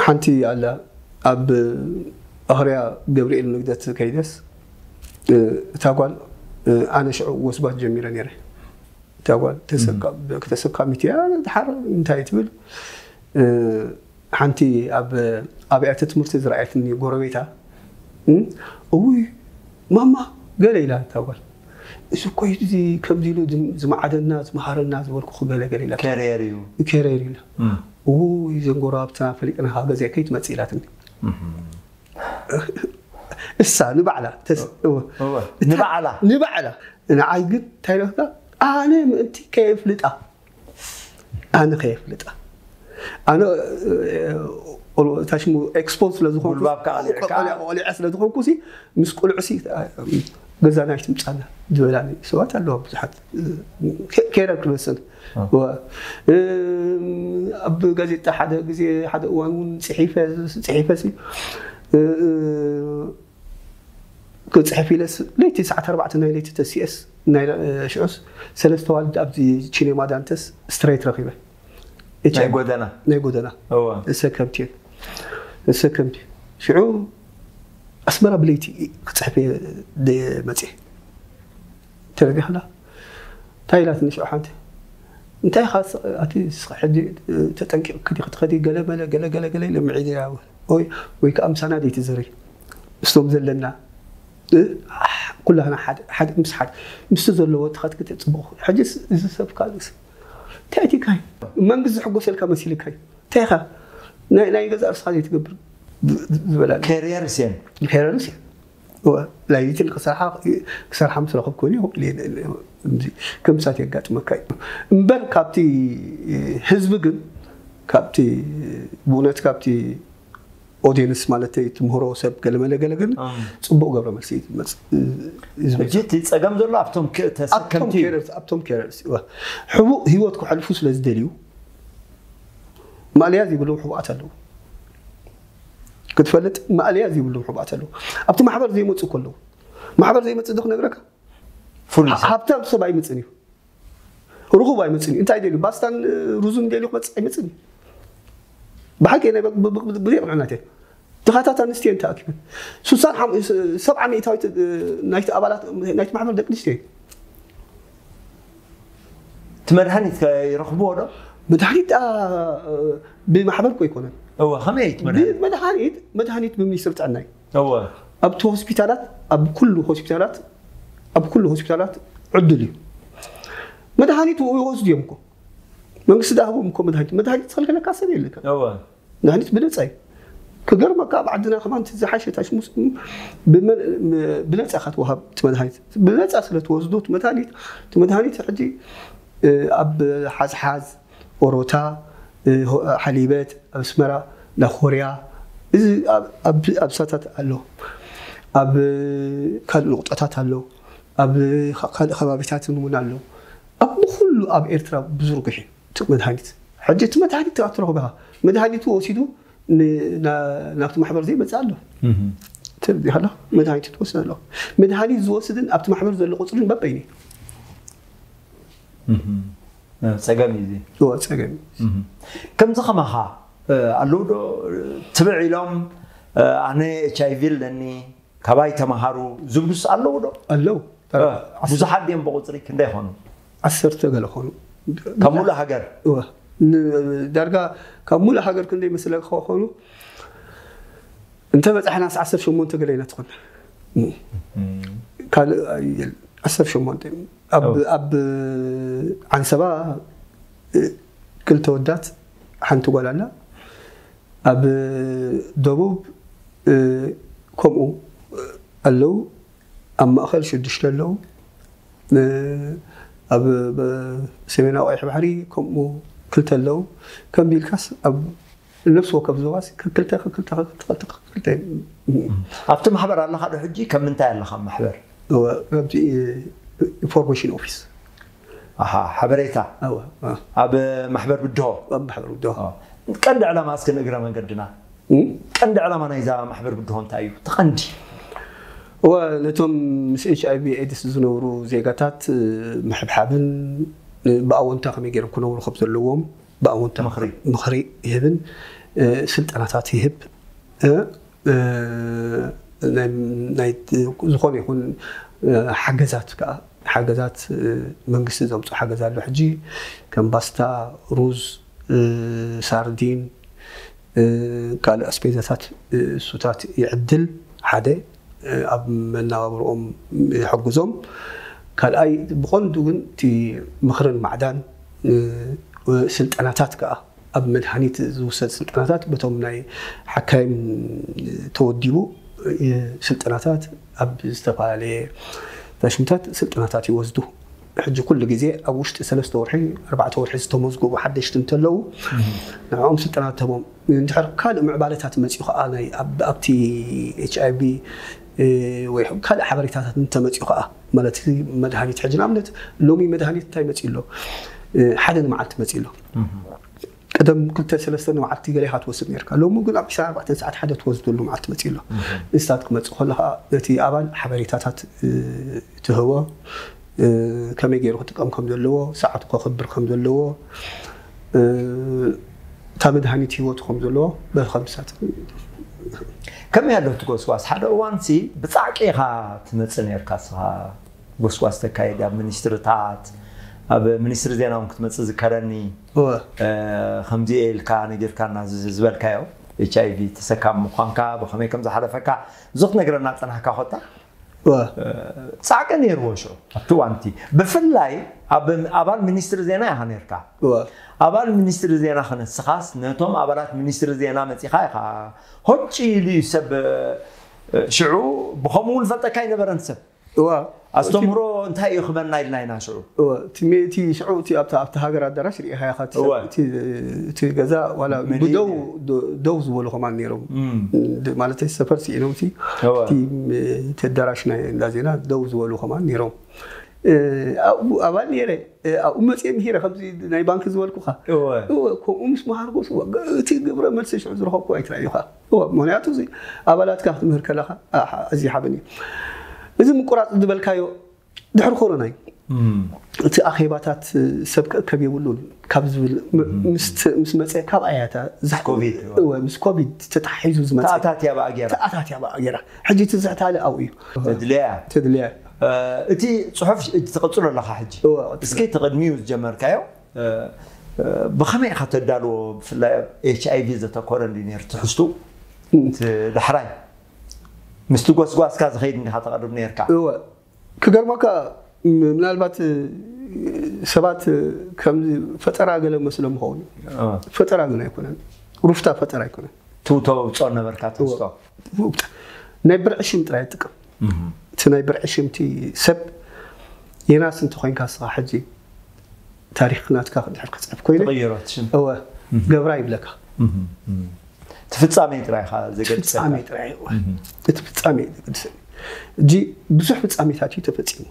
ሓንቲ ኣላ ኣብ ኣኽርያ ገብርኤል ንግደት ከይደስ እታ ጓል ኣነ ሽዑ ወስባት ጀሚረ ነይረ። እታ ጓል ተሰካሚት እያ። ድሓር እንታይ ትብል ሓንቲ ኣብ ኣብያተ ትምህርቲ ዝረኣየትኒ ጎረቤታ እውይ ማማ ገለ ኢላ እታ ጓል እዚ እኮ እዚ ከምዚ ኢሉ ዝመዓደና ዝመሃረና ዝበልኩ ገለ ገለ ኢላ ከሪየር እዩ ከረር ኢላ እውይ ዘን ጎረባብትና ፈሊጥና ካብ ገዚኣ ከይትመፅእ ኢላትኒ እሳ ንባዕላ ተስ- እወ። እወ፣ ንባዕላ ንባዕላ ንዓይ ግን እንታይ ኢለካ ኣነ ምእንቲ ከየፍልጣ ኣነ ከየፍልጣ ኣነ ታሽሙ ኤክስፖዝ ስለ ዝኾንኩ ጉልባብካ ኣሊዕካ። ቆሊዓ ስለ ዝኾንኩ ሲ ምስ ቆልዑ ሲ ገዛና ኣይትምፃና ዝበላኒ ሰባት ኣለዋ ብዙሓት ከይረ ክመስል ኣብ ጋዜጣ ሓደ ግዜ ሓደ እዋን እውን ፅሒፈ ፅሒፈ ሲ ክፅሕፍ ኢለስ ለይቲ ሰዓት ኣርባዕተ ናይ ለይቲ ተሲኤስ ናይ ሽዑስ ሰለስተ ዋልድ ኣብዚ ቺኔማ ዳንተስ ስትሬት ረኺበ ናይ ጎደና ናይ ጎደና እወ እሰከምቲ እሰከምቲ ሽዑ ኣስመራ ብለይቲ ክፅሕፍ መፅእ ተረዲኽላ እንታይ ኢላትኒ ሽዑ ሓንቲ እንታይ ኢኻ ኣቲ ሕጂ ተጠንቂቕኪ ዲኺ ትኸዲ ገለ መለ ገለ ገለ ገለ ኢለ ምዒደ እያ ወይ ወይ ከዓ ምሳና ደይትዘሪ ምስቶም ዘለና ኩላህና ሓደ ሓደ ምስ ሓደ ምስቲ ዘለዎ ትኸትክት ፅቡቕ ሕጂ እዚ ሰብ ካልእስ እንታይ ቲካይ መንግስቲ ዝሕጎሰልካ መሲልካይ እንታይ ኢኻ ናይ ናይ ገዛ እርስኻ ዘይትገብር ዝበላ ከሪየር ሴን ሄረንስ ላይትን ክሰርሓ ምስ ረኸብኩ ከምሳት የጋጥመካ እዩ እምበር ካብቲ ህዝቢ ግን ካብቲ ብእውነት ካብቲ ኦዲየንስ ማለት ትምህሮ ሰብ ገለመለ ገለ ግን ፅቡቅ ገብረ መልሲ ዝመፅ ሕጂ እቲ ፀገም ዘሎ ኣብቶም ተሰከምቲ እዩ ኣብቶም ኬረርስ ሕቡእ ህይወት ክሕልፉ ስለ ዝደልዩ ማእለያ ዘይብሎም ሕቡኣት ኣለዉ ክትፈልጥ ማእለያ ዘይብሎም ሕቡኣት ኣለዉ ኣብቲ ማሕበር ዘይመፁ ከለዉ ማሕበር ዘይመፅእ ዶ ክነግረካ ፍሉይ ሰብ ሃብታም ሰብ ኣይመፅን እዩ ርኹብ ኣይመፅን እዩ እንታይ ደልዩ ባስታን ሩዙን ደልዩ ክመፅእ ኣይመፅን እዩ ብሓቂ ናይ ብዘይ ቅንዕናት እየ ድኻታት ኣንስትዮ እንተኣኪበን ሱሳን ሰብዓ ሚእታዊት ናይቲ ኣባላት ናይቲ ማሕበር ደቂ ኣንስትዮ እዩ እቲ መድሃኒት ከ ይረኽብዎ ዶ መድሃኒት ብማሕበር እኮ ኣይኮነን እወ ከመይ እቲ መድሃኒት መድሃኒት መድሃኒት ብሚኒስትሪ ጥዕና እዩ እወ ኣብቲ ሆስፒታላት ኣብ ኩሉ ሆስፒታላት ኣብ ኩሉ ሆስፒታላት ዕድል እዩ መድሃኒት ይወስዱ እዮም እኮ መንግስቲ ዳህቦም እኮ መድሃኒት መድሃኒት ዝኸልከለካ ሰብ የለካ እወ መድሃኒት ብነፃ እዩ ክገርመካ ኣብ ዓድና ከማን ዝሓሸ ታሽሙስ ብነፃ ኢኻ ትወሃብ እቲ መድሃኒት ብነፃ ስለ ትወስዶ እቲ መድሃኒት እቲ መድሃኒት ሕጂ ኣብ ሓዝሓዝ ኦሮታ ሓሊበት ኣብ ኣስመራ ናብ ኮርያ እዚ ኣብ ሳታት ኣሎ ኣብ ካልእ ንቁጣታት ኣሎ ኣብ ካልእ ከባቢታት እውን ኣሎ ኣብ ኩሉ ኣብ ኤርትራ ብዝርግሕ እዩ እቲ መድሃኒት ሕጂ እቲ መድሃኒት ትረኽበኻ መድሃኒቱ ወሲዱ ናብቲ ማሕበር ዘይመፅእ ኣሎ ተረዲኻላ መድሃኒት ትወስድ ኣሎ መድሃኒት ዝወስድን ኣብቲ ማሕበር ዘሎ ቁፅርን በበይኒ ፀገም እዩ እዎ ፀገም ከምዚ ከማኻ ኣለዉ ዶ ትብዕ ኢሎም ኣነ ኤች ኣይ ቪ ኣለኒ ካባይ ተምሃሩ ዝብሉስ ኣለዉ ዶ ኣለዉ ብዙሓት ድዮም ብቁፅሪ ክንደይ ይኾኑ ዓሰርተ ገለ ኾኑ ካብ ሙሉእ ሃገር ዳርጋ ካብ ሙሉእ ሃገር ክንደይ መስለካ ኾኑ እንተ በጻሕናስ ዓሰርተ ሸሞንተ ገለ ኢና ትኾን። ካልእ ኣይ- ዓሰርተ ሸሞንተ ኣብ ኣብ ዓንሰባ ክልተ ወዳት ሓንቲ ጓል ኣላ። ኣብ ደቡብ ከምኡ ኣለዉ። ኣብ ማእኸል ሽዱሽተ ኣለዉ። ኣብ ሰሜናዊ ቀይሕ ባሕሪ ከምኡ ክልተ ኣለዉ። ከም ቢልካስ ኣብ ነፍሲ ወከፍ ዞባስ ክልተ ክልተ ክልተ ክልተ። ኣብቲ ማሕበር ኣለኻ ዶ ሕጂ? ከም ምንታይ ኣለኻ ኣብ ማሕበር? ኣብቲ ኢንፎርሜሽን ኦፊስ። ኣሃ፣ ሓበሬታ ኣወ ኣብ ማሕበር ብድሆ። ኣብ ማሕበር ብድሆ። ቀንዲ ዕላማ እስከ ንእግረ መንገድና፣ ቀንዲ ዕላማ ናይዛ ማሕበር ብድሆ እንታይ እዩ? ተቐንዲ እወ ነቶም ምስ ኤች ኣይቪ ኤድስ ዝነብሩ ዜጋታት ምሕብሓብን ብኣወንታ ከመይ ገይሮም ክነብሩ ከም ዘለዎም ብኣወንታ ምኽሪ ይህብን ስልጠናታት ይህብ። ዝኾነ ይኹን ሓገዛት ከዓ ሓገዛት መንግስቲ ዘምፅኦ ሓገዝ ኣሎ። ሕጂ ከም ባስታ፣ ሩዝ፣ ሳርዲን፣ ካልእ ኣስቤዛታት እሱታት ይዕድል። ሓደ ኣብ መነባብርኦም ይሕግዞም። ካልኣይ ብቐንዱ ግን እቲ ምኽርን ማዕዳን ስልጠናታት ከዓ ኣብ መድሃኒት ዝውሰድ ስልጠናታት በቶም ናይ ሓካይም ተወዲቡ ስልጠናታት ኣብ ዝተፈላለየ ታሽምታት ስልጠናታት ይወስዱ። ሕጂ ኩሉ ግዜ ኣብ ውሽጢ ሰለስተ ወርሒ ኣርባዕተ ወርሒ ዝተመዝገቡ ሓደሽቲ እንተለዉ ንዕኦም ስልጠና ተቦም እንድሕር ካልእ ምዕባለታት መፅኡ ከዓ ናይ ኣብቲ ኤች ኣይ ቪ ወይ ካልእ ሓበሬታታት እንተመፅኡ ከዓ ማለት መድሃኒት ሕጂ ንኣብነት ሎሚ መድሃኒት እንታይ መፅኡ ኣሎ? ሓደ ንመዓልቲ መፅኡ ኣሎ። ቀደም ክልተ ሰለስተ መዓልቲ ገለ ኢኻ ትወስድ ነርካ። ሎሚ ግን ኣብ ዕስራን ኣርባዕተን ሰዓት ሓደ ትወስደሉ መዓልቲ መፅኡ ኣሎ። ንስታት ክመፅእ ከሎ ከዓ ነቲ ኣባል ሓበሬታታት ትህቦ፣ ከመይ ገይሩ ክጥቀም ከም ዘለዎ፣ ሰዓቱ ከኽብር ከም ዘለዎ፣ እታ መድሃኒት ህይወቱ ከም ዘለዎ በዚ ከምሳት ከመይ ኣሎ እቲ ጎስጓስ? ሓደ እዋን ሲ ብጻዕቂ ኢኻ ትመጽእ ነርካ እስኻ ጎስጓስ ተካይድ ኣብ ሚኒስትርታት ኣብ ሚኒስትሪ ዜና እውን ክትመጽእ ዝከረኒ እወ ከምዚ ኢልካ ነጊርካና ዝበልካዮ ኤች ኣይ ቪ ተሰካሚ ምዃንካ ብኸመይ ከም ዝሓለፈካ ብዙ ክትነግረና ጸናሕካ ኮታ እወ ጻዕቂ ነይርዎ ሽዑ ኣብቲ እዋንቲ ብፍላይ ኣብ ኣባል ሚኒስትሪ ዜና ኢኻ ነርካ እወ ኣባል ሚኒስትሪ ዜና ከነስኻስ ነቶም ኣባላት ሚኒስትሪ ዜና መጺኻ ኢኻ ሆጭ ኢሉ እዩ ሰብ ሽዑ ብኸምኡ ንፈልጠካ ኣይነበረን ሰብ እወ ኣስተምህሮ እንታይ እዩ ክበና ኢልና ኢና ሽዑ እወ እቲ ሜ- እቲ ሽዑ እቲ ኣብታ ኣብቲ ሃገር ኣዳራሽ ርኢኻ ኢኻ እቲ ሰብ- እወ። እቲ- እቲ ገዛ ዋላ መሊኡ ብደው ነይሩ። ዶ- ደው ዝበሉ ከማን ነይሮም ድ- ማለት ሰፈር ስኢኖም ሲ እወ። እቲ ም- እቲ ኣዳራሽ ናይ እንዳ ዜና ደው ዝበሉ ከማን ነይሮም እ፣ ኣብኡ ኣባል ነይረ እ፣ ኣብኡ መፅየ ምሂረ ከምዚ ናይ ባንክ ዝበልኩኻ እወ እወ ከምኡ ምስ መሃርኩ እቲ ግብረ መልሲ ሽዑ ዝረኸብኩ ኣይትረኣዩኻ እወ ምክንያቱ እዚ ኣባላትካ ክትምህር ከለኻ ኣዝዩ ሓበን እዩ እዚ ምቁራፅ ዝበልካዮ ድሕሪ ኮሮና እዩ እቲ ኣኼባታት ሰብ ክእከብ የብሉን ካብ ዝብል ምስ መፀ ካብ ኣያታ ኮቪድ እወ ምስ ኮቪድ ተታሒዙ ዝመፀ ተኣታትያ ብኣ ገይራ ተኣታትያ ብኣ ገይራ ሕጂ ትዝሕታለ ኣብኡ እዩ ተድልያ ተድልያ እቲ ፅሑፍ ትቕፅሎ ኣለኻ ሕጂ እወ እስኪ እቲ ቅድሚኡ ዝጀመርካዮ ብኸመይ ኢኻ ተዳልዎ ብፍላይ ኣብ ኤች ኣይ ቪ ዘተኮረ እንዲ ነይሩ ትሕዝቱ ዳሕራይ ምስቲ ጎስጓስካ ዝኸይድ እንዲኻ ተቐርብ ነርካ እወ ክገርመካ ምናልባት ሰባት ከምዚ ፈጠራ ገለ መስሎም ይኸውን ፈጠራ ግን ኣይኮነን ሩፍታ ፈጠራ ኣይኮነን ትውተው ጾር ነበርካ ትስቶ ናይ ብርዒ ሽም ጥራይ ይጥቀም እቲ ናይ ብርዒ ሽምቲ ሰብ የናስ እንተኮይንካ ስኻ ሕጂ ታሪክ ናትካ ድሕር ክፅሕፍ ኮይኑ ተቐይሮ እቲ ሽም እወ ገብራ ይብለካ እቲ ፍጻሜ ጥራይ ኢኻ ዘገልጽ ፍጻሜ ጥራይ እወ እቲ ፍጻሜ እዩ ዘገድሰኒ እጂ ብዙሕ ፍጻሜታት እዩ ተፈጺሙ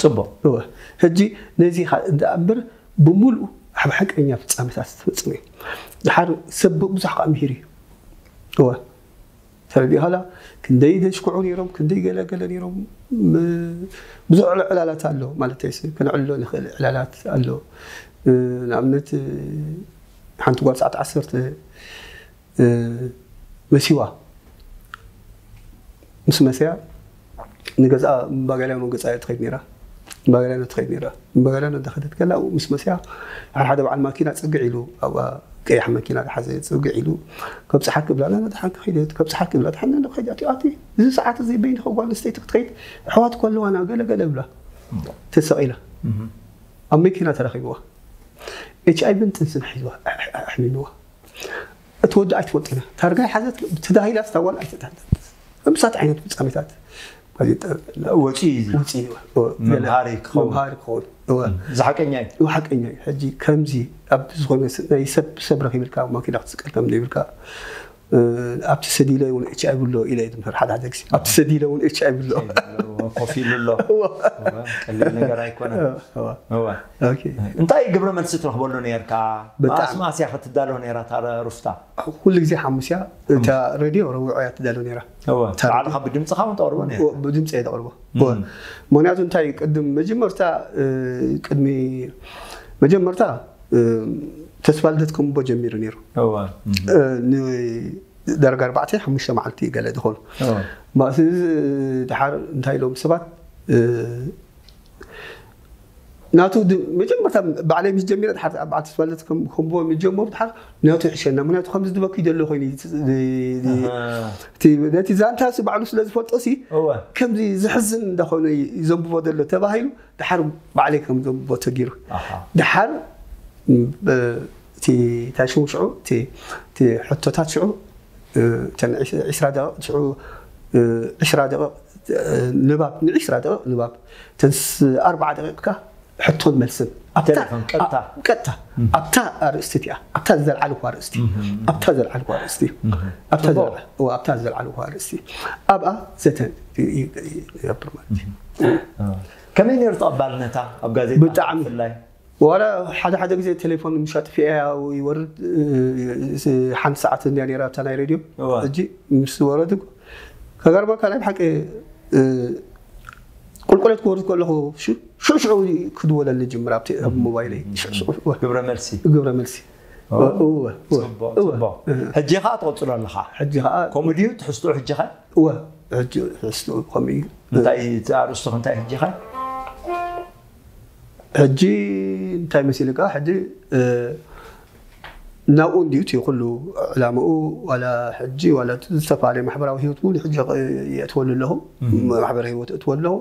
ጽቡቕ እወ ሕጂ ነዚ ኢኻ እንዳኣምበር ብምሉኡ ኣብ ሓቀኛ ፍጻሜታት ዝተፈጽመ እዩ ድሓር ሰብ ብዙሕ ከዓ ምሂር እዩ እወ ተረዲኻላ ክንደይ ዘሽክዑ ነይሮም ክንደይ ገለገለ ነይሮም ብዙሕ ዕላላት ኣሎ ማለት ከነዕልሎ ንኽእል ዕላላት ኣሎ ንኣብነት ሓንቲ ጓል ሰዓት ዓሰርተ መሲዋ ምስ መስያ ንገዝኣ ባጋልያኖ ገፃ እያ ትኸይድ ነራ ባጋልያኖ ትኸይድ ነራ ባጋልያኖ እንዳኸደት ከላ ምስ መስያ ሓደ ሓደ በዓል ማኪና ፅግዕ ኢሉ ኣብኣ ቀያሕ መኪና ዝሓዘ ጽግዕ ኢሉ፣ "ከብጽሓኪ" ብላ፣ "ናበይ ደሓን ክኸይድ እየ?" "ከብጽሓኪ" ብላ፣ "ደሓን እንዶ ከይድ ኣቲ፣ ኣቲ፣ እዚ ሰዓት እዚ በይንኺ ጓል ኣንስተይቲ ክትኸይድ፣ ኣሕዋት ከለዋና" ገለ ገለ ብላ ተሰቒላ። ኣብ መኪና ተረኺብዋ። ኤች ኣይ ቪን ጥንስን ሒዝዋ፣ ኣሕ-፣ ኣሕ-፣ ኣሕሚምዋ። እቲ ወዲ ኣይትፈልጦን እያ። ታርጋ ይሓዘት፣ ተዳሂላ ስታ ጓል ኣይተታለት። ከምሳት ዓይነት ፍጻሜታት ጋዜጣ ወፂኡ እዩ። ወፂኡ እዩ። እወ፣ ገለ መምሃሪ ክኸውን። መምሃሪ ክኸውን። እወ። እዚ ሓቀኛ እዩ። እወ፣ ሓቀኛ እዩ። ሕጂ ከምዚ ኣብ ዝኾነ ስ-፣ ናይ ሰብ፣ ሰብ ረኺብልካ ማኪና ክትስቀል ከም ዘይብልካ፣ እ፣ ኣብቲ ሰዲለ እውን ኤች ኣይ ቪ ኣሎ ኢለ እየ ዝምህር ሓደ ሓደ ግዜ። ኣብቲ ሰዲለ እውን ኤች ኣይ ቪ ኣሎ። ኮፍ ኢሉ ኣሎ። እወ። እወ፣ ቀሊል ነገር ኣይኮነን። እወ፣ እወ። እወ። ኦኬ። እንታይ ግብረ መልሲ ትረኽበሉ ነርካ? ብጣዕሚ። መኣስ መኣስ እያ ክትዳሎ ነራ እታ ሩፍታ? ኩሉ ግዜ ሓሙስ እያ። እታ ሬድዮ ረቡዕ እያ ትዳሎ ነራ። እወ። እታ ባዕልኻ ሬድዮ ብድምፅኻ እውን ተቕርቦ ነርካ? እወ፣ ብድምፂ እየ ተቕርቦ። እም። እወ። ምኽንያቱ እንታይ ቅድም መጀመርታ፣ እ፣ ቅድሚ መጀመርታ፣ እ፣ ተስፋ ልደት ከምቦ ጀሚሩ ነይሩ። እወ። እም። እ፣ ንደረጃ ኣርባዕተ፣ ሓሙሽተ መዓልቲ ገለ ዝኾኑ። እወ። ማእስ፣ ድሓር እንታይ ኢሎም ሰባት፣ እ፣ ናቱ ድ-፣ መጀመርታ ባዕለይ ምስ ጀሚረ፣ ድሓር ኣብ በዓል ተስፋ ልደት ከም-፣ ከምቦ ምስ ጀመሩ፣ ድሓር ናቱ ይሕሸና። ምኽንያቱ ከምዚ ዝበኪ ዘሎ ኮይኑ እዩ። እቲ፣ እቲ፣ ኣሃ። እቲ፣ ነቲ ዛንታ ሲ ባዕሉ ስለ ዝፈልጦ ሲ፣ እወ። ከምዚ ዝሕዝን እንዳኾነ እዩ ዘንብቦ ዘሎ ተባሂሉ፣ ድሓር ባዕለይ ከም ዘንብቦ ተጊሩ። ኣሃ። ድሓር፣ ም፣ ብ-፣ እቲ እንታይ ሽሙ ሽዑ፣ እቲ፣ እቲ ሕቶታት ሽዑ፣ እ፣ እተን ዒስ-፣ ዒስራ ደቂቕ ሽዑ፣ እ፣ ዒስራ ደቂቕ፣ እ፣ ንባብ፣ ንዒስራ ደቂቕ ንባብ። እተን ስ-፣ ኣርባዓ ደቂቕ ከኣ ሕቶን መልስን። ኣብታ፣ ቴሌፎን፣ ቀጥታ። ኣ-፣ ቀጥታ። እም። ኣብታ ኣርእስቲ እቲኣ፣ ኣብታ ዘልዓልኳ ኣርእስቲ። እም። ኣብታ ዘልዓልኳ ኣርእስቲ። እም። ኣብታ ጽቡቕ። ዘልዓ-፣ እወ፣ ኣብታ ዘልዓልኳ ኣርእስቲ። ኣብኣ ዘተ ይ-፣ ይ-፣ ይ-፣ ይገብር ማለት እዩ። እም። ከመይ ነይሩ ተቐባልነታ ኣብ ጋዜጣ ብጣዕሚ። ብፍላይ? ዋላ ሓደ ሓደ ግዜ ቴሌፎን ምሻጥ ፊኤያ ይወርድ፣ እ፣ እ፣ ሓንቲ ሰዓት እንድያ ነይራ ኣብታ ናይ ሬድዮ። እዋ። ሕጂ ምስ ወረዱ ከጋርመካ ናይ ብሓቂ፣ እ፣ ቁልቁለት ክወርድ ከለኹ ሹ-፣ ሽዑ ሽዑ ክድወለኒ ጅምር ኣብቲ፣ ኣብ ሞባይለይ። ሽዑ ሽዑ፣ እወ። ግብረ መልሲ። ግብረ መልሲ። ኦ፣ እወ፣ እወ፣ ጽቡቕ፣ እወ። ጽቡቕ። እ። ሕጂ ኸኣ ትቕጽሎ ኣለኻ? ሕጂ ኸኣ ከምኡ ድዩ ትሕዝትኡ ሕጂ ኸ? እወ፣ ሕጂ ትሕዝትኡ ከምኡ እዩ። እንታይ እቲ ኣርእስቱ እንታይ ሕጂ ኸ? ሕጂ እንታይ መሲልካ? ሕጂ፣ እ፣ ናብኡ እንድዩ እቲ ኩሉ ዕላምኡ፣ ዋላ ሕጂ፣ ዋላ እቲ ዝተፈላለየ ማሕበራዊ ህይወት እውን ሕጂ የእትወሉ ኣለኹ። እም። ማሕበራዊ ህይወት እእትወሉ ኣለኹ።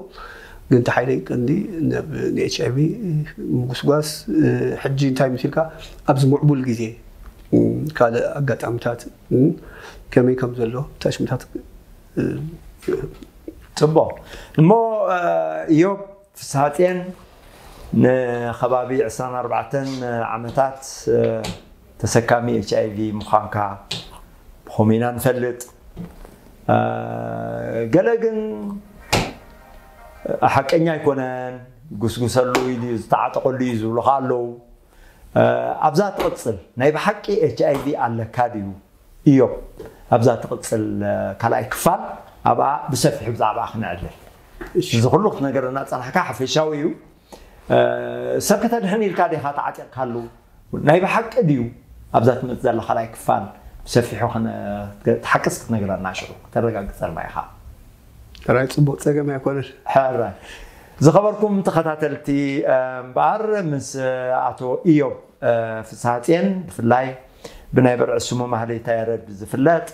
ግን እቲ ሓይለይ ቀንዲ ናብ ን ኤች ኣይ ቪ ምጉስጓስ፣ እ፣ ሕጂ እንታይ መሲልካ? ኣብዚ ምዕቡል ግዜ፣ እ፣ ካልእ ኣጋጣሚታት፣ እ፣ ከመይ ከም ዘሎ፣ ታሽምታት፣ እ፣ ጽቡቕ። እሞ፣ እ፣ ኢዮብ ፍስሃጽየን ንኸባቢ ዕስራን ኣርባዕተን ዓመታት፣ እ፣ ተሰካሚ ኤች ኣይ ቪ ምዃንካ ብኸምኡ ኢና ንፈልጥ። እ፣ ገለ ግን ሓቀኛ ኣይኮነን፣ ይጉስጉሰሉ ኢዩ፣ ዝተዓጠቐሉ ኢዩ ዝብሉኻ ኣለዉ። እ፣ ኣብዛ ትቕጽል ናይ ብሓቂ ኤች ኣይ ቪ ኣለካ ድዩ? ኢዮብ፣ ኣብዛ ትቕጽል፣ እ፣ ካልኣይ ክፋል ኣብኣ ብሰፊሑ ብዛዕባኣ ክነዕልል። እሺ። እዚ ኩሉ ክትነገረና ጸናሕካ ሓፈሻዊ እዩ። እ፣ ሰብ ከተድሕን ኢልካ ዲኻ ተዓጢቕካሉ? ናይ ብሓቂ ድዩ? ኣብዛ ትመጽእ ዘላ ካልኣይ ክፋል ብሰፊሑ ክነ-፣ ሓቅስ ክትነግረና ሽዑ፣ ከተረጋግጸልና ኢኻ። ሕራይ ጽቡቕ ጸገም ኣይኮነን። ሕራይ። ዝኸበርኩም ተኸታተልቲ፣ እ፣ እምበኣር ምስ ኣቶ ኢዮብ፣ እ፣ ፍስሃጽየን ብፍላይ ብናይ በርዒ ስሙ ማህሌታ ያረድ ዝፍለጥ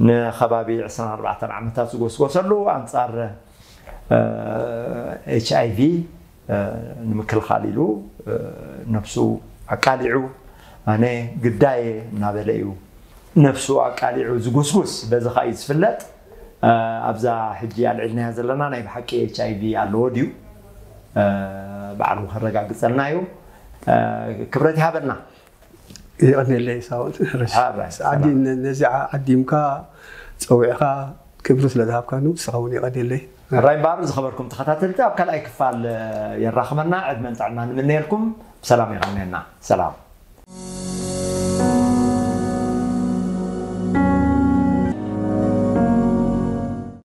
ንኸባቢ ዕስራን ኣርባዕተን ዓመታት ዝጎስጎሰሉ ኣንጻር፣ እ፣ ኤች ኣይ ቪ፣ እ፣ ንምክልኻል ኢሉ፣ እ፣ ነብሱ ኣቃሊዑ ኣነ ግዳየ እናበለ እዩ ነብሱ ኣቃሊዑ ዝጉስጉስ። በዚ ኸኣ እዩ ዝፍለጥ። እ፣ ኣብዛ ሕጂ ኣልዒልናያ ዘለና ናይ ብሓቂ ኤች ኣይ ቪ ኣለዎ ድዩ? እ፣ ባዕሉ ከረጋግጸልና እዩ። እ፣ ክብረት ይሃበልና። የቐንየለይ ሳውል። ሓራይ፣ ዓዲ-፣ ሰላም። ነ-፣ ነዚ ዓ-፣ ዓዲምካ፣ ጸዊዕካ፣ ክብሪ ስለ ዝሃብካኒ ንስኻ እውን የቐንየለይ። ሕራይ እምበኣር ዝኸበርኩም ተኸታተልቲ ኣብ ካልኣይ ክፋል፣ እ፣ የራኽበና። ዕድመን ጥዕናን ንምነየልኩም። ብሰላም የቐንየና። ሰላም።